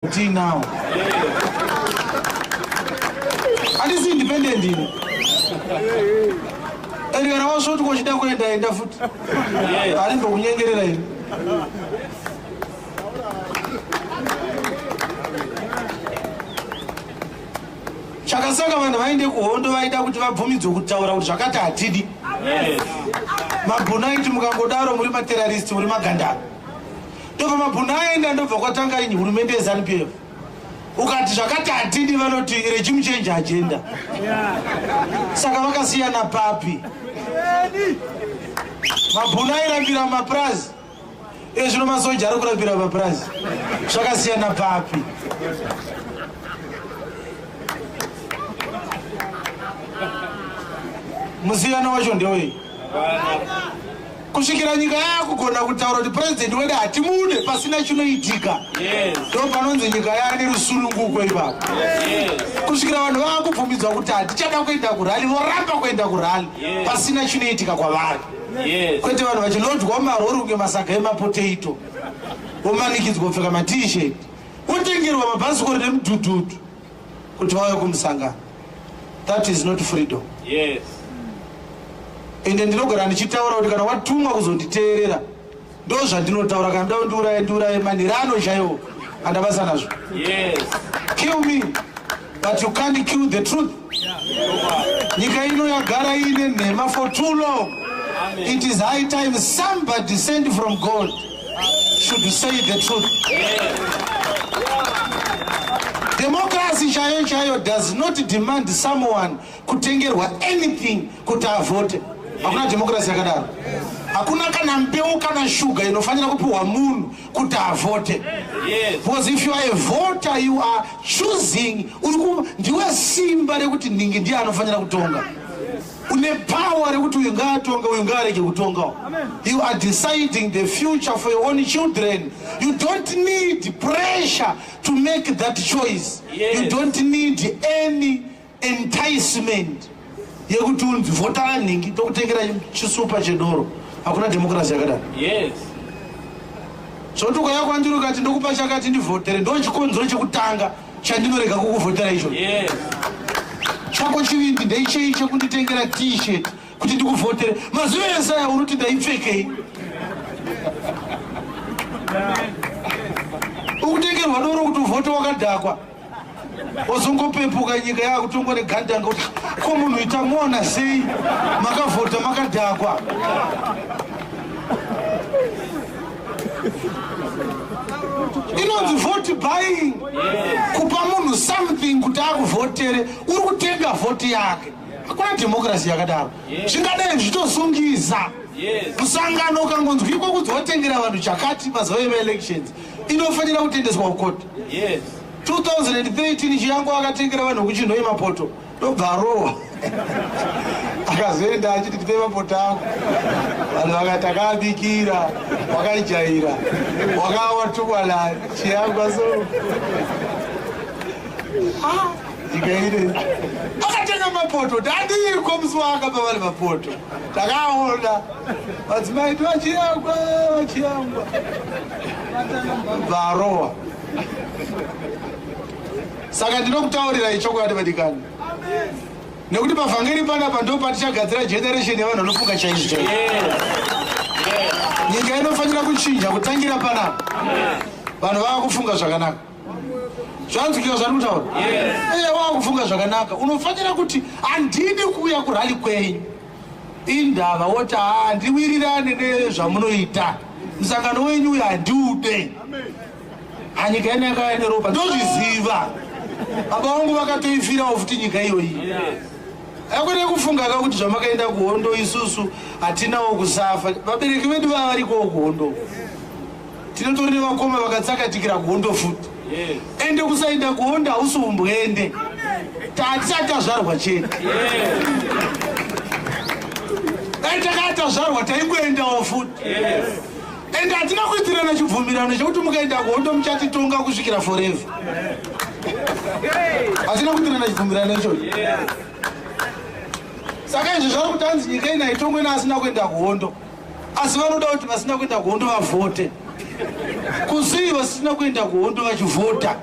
Tiinawo handisi independent ini. And kana wasvoti kochida kuenda, enda futi, handimbokunyengerera ini. Chakasaka vanhu vaende kuhondo, vaida kuti vabvumidzwe kutaura kuti zvakati hatidi. Mabhunu aiti mukangodaro muri materrorist, muri magandanga. Ndobva mabhunu aenda, ndobva kwatanga ini hurumende yeZANU PF. Ukati zvakati hatidi, vanoti regime change agenda. Saka vakasiyana papi? Mabhunu airambira mapurazi, ezvino masoja ari kurambira mapurazi. Zvakasiyana papi? Musiyano wacho ndewei? Kusvikira nyika yaakugona kutaura kuti purezidendi wedu hatimude pasina chinoitika, ndo panonzi nyika yaane rusununguko ipapo. Kusvikira vanhu vaakubvumidzwa kuti hatichada kuenda kurally, voramba kuenda kurally pasina chinoitika kwavari, kwete vanhu vachilodwa mumarori kunge masaga emapotato, vomanikidzwa kupfeka maT-shirt, votengerwa mabhasikori nemudhudhudhu kuti vauye kumusangano. That is not freedom. Ende ndinogara ndichitaura kuti kana watumwa kuzonditeerera, ndo zvandinotaura. Kana nda ndiuraye, ndiuraye manhirano chaiwo, handabasa nazvo. Kill me, but you can't kill the truth. Nyika ino yagara iine nhema for too long. It is high time somebody sent from God should say the truth. Democracy chaiyo chaiyo does not demand someone kutengerwa anything kuti avhote. Hakuna democracy yakadaro. Hakuna kana mbeu kana shuga inofanira kupiwa munhu kuti avhote, because if you are a voter, you are choosing. Ndiwe simba rekuti nhingi ndiye anofanira kutonga. Une power rekuti uyu ngaatonge, uyu ngaarege kutongawo. You are deciding the future for your own children. You don't need pressure to make that choice. You don't need any enticement yekuti unzi vhotara nhingi, tokutengera chisupa chedoro. Hakuna democracy yakadaro. Zvoti ukauya kwandiri ukati ndokupa chakati ndivhotere, ndo chikonzero chekutanga chandinorega kukuvhotera icho. Chako chivindi ndeichei chekunditengera T-shirt kuti ndikuvhotere? Mazuva ese aya uri kuti ndaipfekei? Ukutengerwa doro kuti uvhote wakadhakwa, wazongopepuka nyika yakutongwa negandanga, kuti ko munhu itamuona sei? Makavhota makadhakwa. Inonzi vote buying, kupa munhu something kuti akuvhotere. Uri kutenga vhoti yake. Hakuna democracy yakadaro. Zvingadai zvichitosungisa. Musangano ukangonzwikwa kunzi watengera vanhu chakati mazuva emaelections, inofanira kutendeswa kukoti. 2013 Chiyangwa akatengera vanhu kuChinhoyi mapoto, ndobva arohwa. Akazoenda achiti tipe mapoto angu, vanhu vakati akaabikira, wakaijaira, wakawatukwa naye Chiyangwa. So nyika ine akatenga mapoto tadiko musi waakapa vanhu mapoto, takaona madzimai ti vaChiyangwa, vaChiyangwa, varohwa. Saka ndinokutaurirai chokwadi, vadikani, nekuti pavhangeri panapa ndo patichagadzira generation yevanhu vanofunga chaizvo chaizvo. Nyika inofanira kuchinja kutangira panapa, vanhu vava kufunga zvakanaka. Zvanzwika zvari kutaura? Ee, wava kufunga zvakanaka, unofanira kuti handidi kuuya kurally kwenyu. Indava woti handiwirirane nezvamunoita, musangano wenyu uyu handiude. Hanyika ino yakauya neropa, ndozviziva. Baba vangu vakatoifirawo futi nyika iyoyi. Akwete kufunga ka kuti zvamakaenda kuhondo, isusu hatinawo kusafa. Vabereki vedu vava varikowo kuhondo. Tinotori nevakoma vakatsakatikira kuhondo futi. Ende kusaenda kuhondo hausi umbwende, tatisati tazvarwa chete. Dai takaa tazvarwa, taingoendawo futi. Ende hatina kuitirana chibvumirano chekuti mukaenda kuhondo muchatitonga kusvikira forever. Hatina kuitirana chibvumirano ichocho. Saka izvi zvari kuti anzi nyika ino haitongwe neasina kuenda kuhondo, asi vanoda kuti vasina kuenda kuhondo vavhote. Kusei vasina kuenda kuhondo vachivhota?